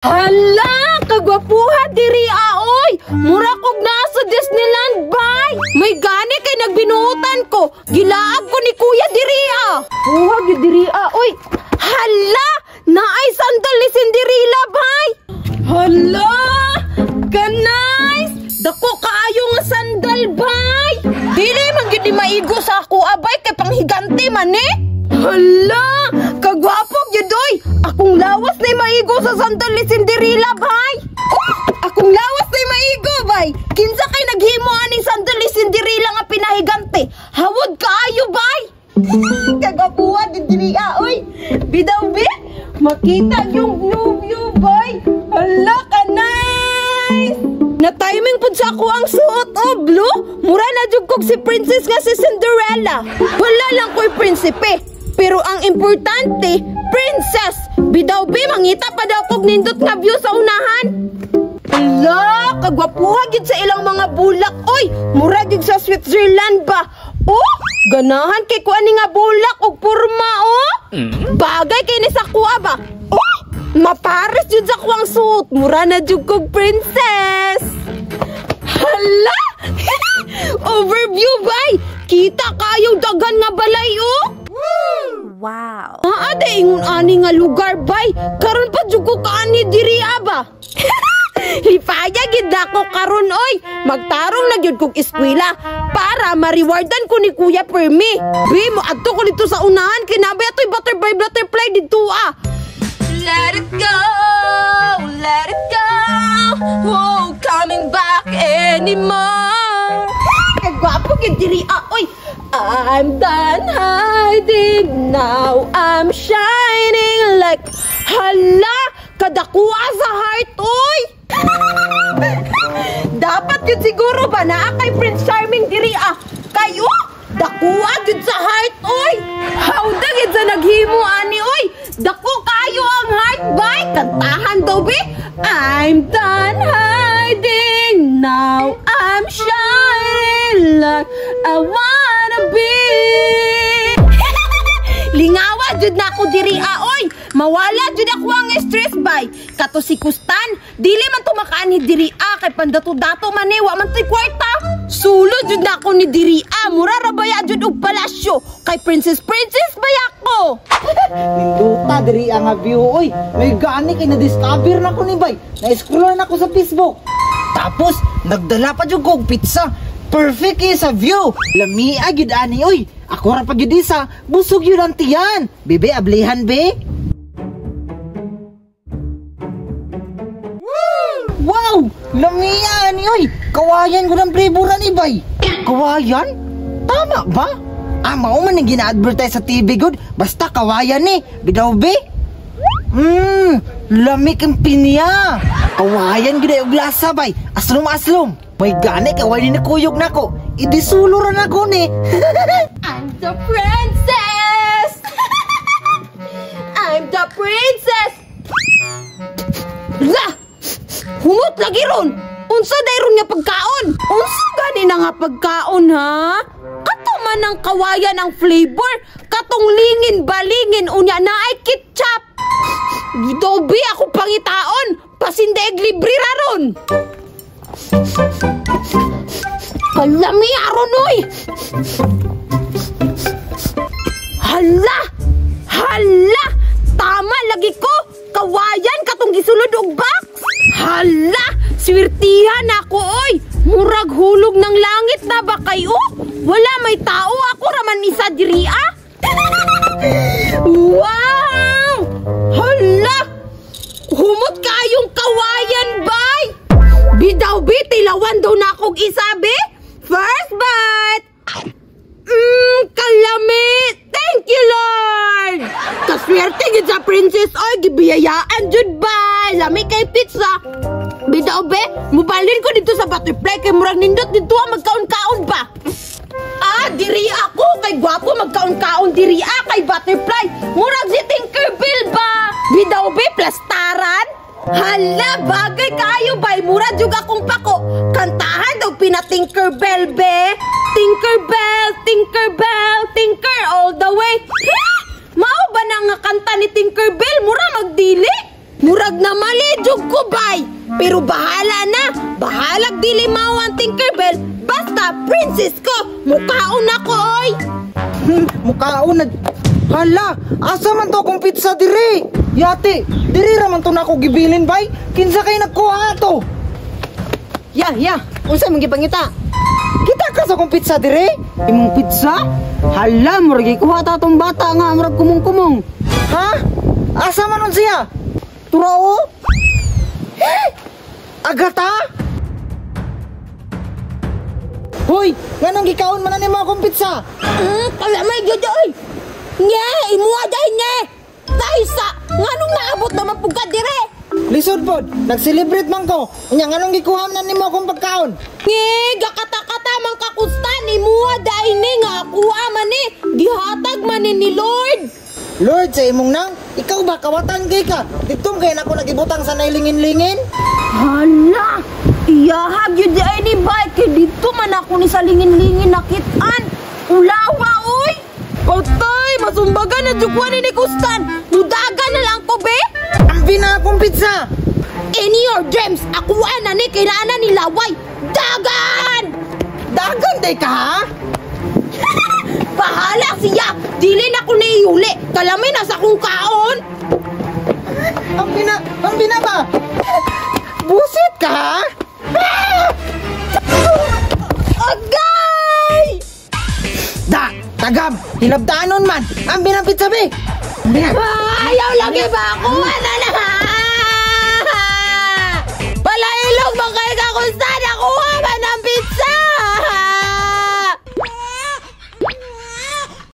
Hala, kagwapuha diri oy. Mura kog naa sa Disneyland, bay. May gani kay nagbinuotan ko. Gilaag ko ni kuya diri ah. Puha gyud diri oy. Hala, naay sandal ni Cinderella, bay. Hala, ka-nice. Dako kaayo nga sandal, bay. Dili man gyud ni maigo sa ako abay kay panghigante man eh. Hala, kagwapo gyud oy. Akong lawas na maigo sa sandal ni Cinderella, bay. Oh, akong lawas na maigo, bay. Kinsa kay naghimo aning sandal ni Cinderella nga pinahigante? Hawod kaayo, bay. Kagwapuha gyud diri oy. Bidaw bi, makita yung blue view, bay. Hala ka nice. Na timing pud sa ako ang suot oh, blue. Mura na jud kog si princess nga si Cinderella. Wala lang ko'y prinsipe. Pero ang importante, princess! Bidaw bi, mangita pa daw kog nindot nga view sa unahan. Hala, kagwapuha gid sa ilang mga bulak. Oy, mura gid sa Switzerland ba? Oh, ganahan kay ko ani nga bulak og porma oh. Bagay kay ni sa kuha ba? Oh, mapares jud sa kuwang suot. Mura na jud kog princess. Hala! Overview bay! Kita kayong daghan nga balay oh. Wow. Naa ingon ani nga lugar bay. Karon pa jud ko kaani diri ba? Lipaya gid ako karon oy. Magtarong na gyud kog eskwela para ma-rewardan ko ni Kuya Permi. Bi mo adto ko dito sa unahan kinabay atoy butterfly butterfly didto ah. Let it go, let it go. Won't coming back anymore. Kagwapo gid diri ah oy. I'm done hiding, now I'm shining like hala, kadakuha sa heart oy. Dapat yun siguro ba naa kay Prince Charming diri ah. Kayo, dakuha gyud sa heart oy. Hawda gyud sa naghimo ani oy. Dako kayo ang heart bay. Kantahan daw be. I'm done hiding, now I'm shining like I wanna be. Lingawa jud na ako diri ah, oy. Mawala jud ako ang stress bay. Kato si Kustan, dili man to makaanhi diri ah kay pandato-dato man eh, wa man to'y kwarta. Sulo jud na ako ni diri ah, mura ra baya jud og palasyo kay princess princess baya ko. Ninduta diri ang view oy. May gani kay na-discover na ko ni bay. Na-scroll na ko sa Facebook. Tapos nagdala pa jud kog pizza. Perfect eh sa view. Lamia gyud ani oy. Ako ra pa gyud isa, busog yun ang tiyan. Bebe, ablihan be. Wow! Lamia ani oy. Kawayan ko ng flavor ani bay. Kawayan? Tama ba? Ah, mao man ang gina-advertise sa TV good. Basta kawayan ni. Bidaw be. Lamig ang pinya. Kawayan gyud ay og lasa bay. Aslom aslom. May gani kaway ni nakuyog nako. Idisulo ra nako ni. I'm the princess. I'm the princess. La! Humot lagi ron. Unsa dayron nga pagkaon? Unsa gani na nga pagkaon ha? Kato man ang kawayan ang flavor. Katong lingin balingin unya na ay ketchup. Dobi ako pangitaon. Pasindeeg libre ra ron. Kalami aron oy. Hala! Hala! Tama lagi ko. Kawayan katong gisulod og box. Hala! Swirtihan ako oy. Murag hulog ng langit na ba kayo? Wala may tao ako raman isa diri ah. Wow! Hala! Humot kayong kawayan bay. Bidaw bi tilawan daw na akong isa be. First bite. Kalami. Thank you Lord. Kaswerte gid sa princess oy, gibiyayaan jud bay. Lami kay pizza. Bidaw be, mubalhin ko dito sa butterfly kay murag nindot dito ang magkaon-kaon ba. Ah, diri ako kay gwapo magkaon-kaon diri ah kay butterfly. Murag si Tinkerbell ba? Bidaw be, plastaran. Hala, bagay kayo bay, mura jud akong pako. Kantahan daw pina Tinkerbell be. Tinkerbell, Tinkerbell, tinker all the way. Ha? Mao ba na nga kanta ni Tinkerbell? Mura magdili. Murag na mali jud ko, bay. Pero bahala na. Bahalag dili mao ang Tinkerbell. Basta princess ko. Mukaon na ko, oy. Mukaon na. Hala, asa man to akong pizza dire? Yate, dire ra man to nako gibilin, bay. Kinsa kay nagkuha ato? Ya, ya. Unsa mong gipangita? Kita ka sa akong pizza dire? Imong pizza? Hala, murag gikuha ta tong bata nga murag kumong-kumong. Ha? Asa man nun siya? Turao? Eh? Agata? Hoy, nganong gikaon man na nimo akong pizza? Kalamay gyud oy. Nye, imuha dai nye. Dahil sa nganong naabot naman pud ka dire? Lisod pod, nag-celebrate man ko. Unya nganong gikuha man na nimo akong pagkaon? Nye, gakata-kata man ka kustan, imuha dai ni nga akuha man ni. Gihatag man ni Lord. Lord sa imong nang, ikaw ba kawatan kay ka? Didto kay nako nagibutang sa nailingin-lingin? Hala, iyahag yun di ay ni bay, kay dito man ako ni sa lingin-lingin nakitaan. Ulawa, oy! Patay, masumbagan na jukwan ni Kustan. Mudagan na lang ko, be! Ambi na akong pizza! In your dreams, akuha na ni, kailangan ni laway. Dagan! Dagan day ka ha? Bahala siya! Dili na ko naiuli. Kalami na sa akong kaon. Ambi na ba? Busit ka ha? Agay! Da, tagam, hilabdanon man. Ambi na pizza be. Ambi na. Ayaw lagi ba ako? Ano na? Palailog man kayo ka kung saan ako